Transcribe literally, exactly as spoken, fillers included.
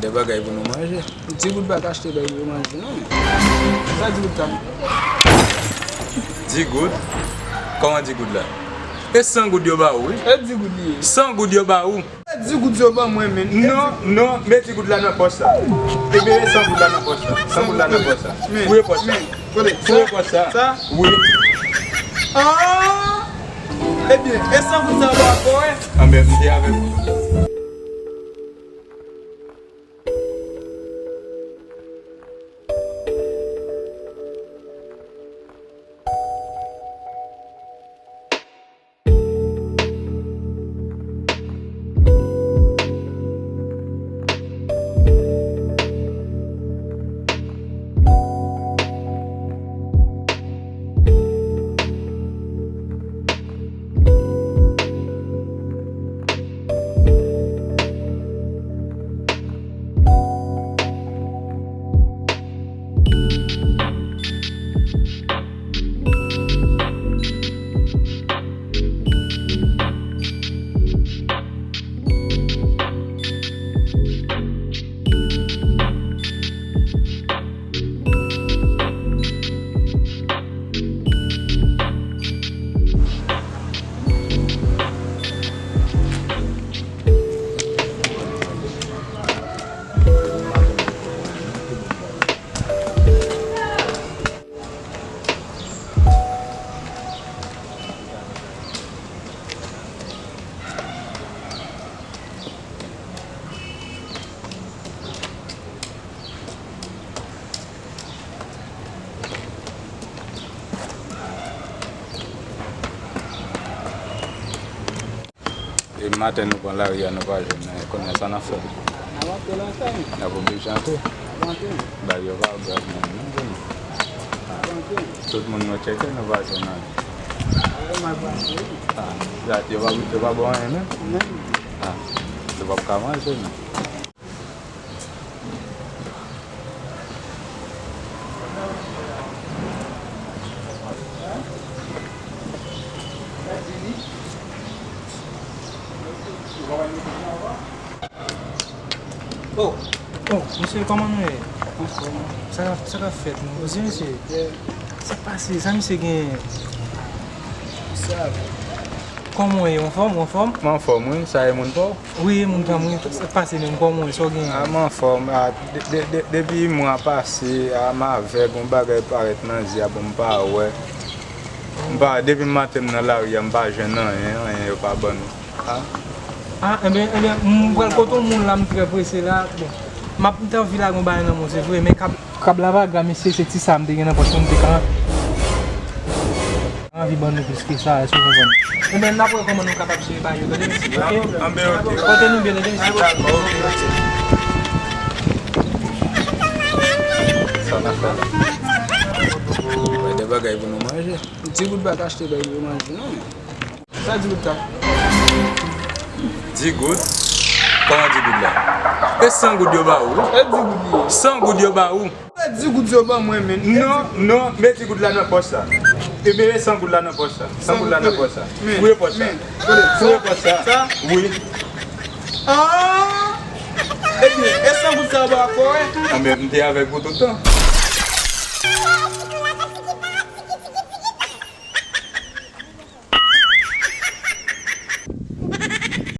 De bagay pou nou manje. Di goud pa ka achte bagay pou yo manje, non. Sa di goud ka fè? Di goud? Kòman di goud la? E san goud yo ba ou, wi. E di goud li ye. San goud yo ba ou. E di goud yo ban mwen, men. Non, non, met di goud la nan pòch sa. Ebyen, e san goud la nan pòch sa. San goud la nan pòch sa. Men, fouye pòch sa. Men, kote? Fouye pòch sa. Sa? Wi. Ah! Ebyen, e san goud sa yo ba ou, wi. Anben, m te avèk ou. E maten nou pran lari a, nou pa jwenn anyen. Kounye a sa n ap fè? N ap antre nan kay nou. N ap oblije antre. N ap antre. Bagay yo pa grav menm non pou nou. N ap antre. Tout moun nou tcheke, nou pa jwenn anyen. Bagay yo mal pase wi. Ah, yo pa, yo pa ba w anyen menm? Menm. Ah, yo p ap ka manje non. Oh, oh, mesye, kòman nou ye? Sa, sa k ap fèt, non? Mesye, mesye, sa k pase? Sa misye gen? Kòman w ye? Ou anfòm? Ou anfòm? Mwen anfòm, wi. Sa e moun pa w? Wi, e moun pa m, wi. Sa k pase menm? Kòman w ye? Sa w genyen? A, m anfòm. A, de, de, de, depi mwa pase, a, m avèg, yon bagay parèt nan zye a, bon, m pa wè. M pa, depi maten m nan lari a, m pa jwenn anyen, anyen yo pa ban nou. A. A, enben, enben, m pral kote yon moun la, m trè prese la. Bon, m ap, m t anvi lage yon bagay nan men w, se vre, men kab, kab la pa gra, mesye, se ti sa m te gen nan pòch mwen, m te ka anvi ban nou plis ke sa, èske w konprann? Enben, n ap wè kòman nou kapab jere bagay yo, tande, mesye, oke? Anben, oke. Pòte nou byen, tande, mesye. Dakò, oke, oke. Sa n ap fè la? Wè de bagay pou nou manje. Di goud pa ka achte bagay pou yo manje, non. Sa di goud ka fè? Di goud? Kòman di goud la? E san goud yo ba ou, wi. E di goud li ye. San goud yo ba ou. E di goud yo ban mwen, men. Non, non, met di goud la nan pòch sa. Ebyen, e san goud la nan pòch sa. San goud la nan pòch sa. Men, fouye pòch sa. Men, kote? Fouye pòch sa. Sa? Wi. Ah! Ebyen, e san goud sa yo ba ou ankò, wi. Anben, m te avèk ou tout tan.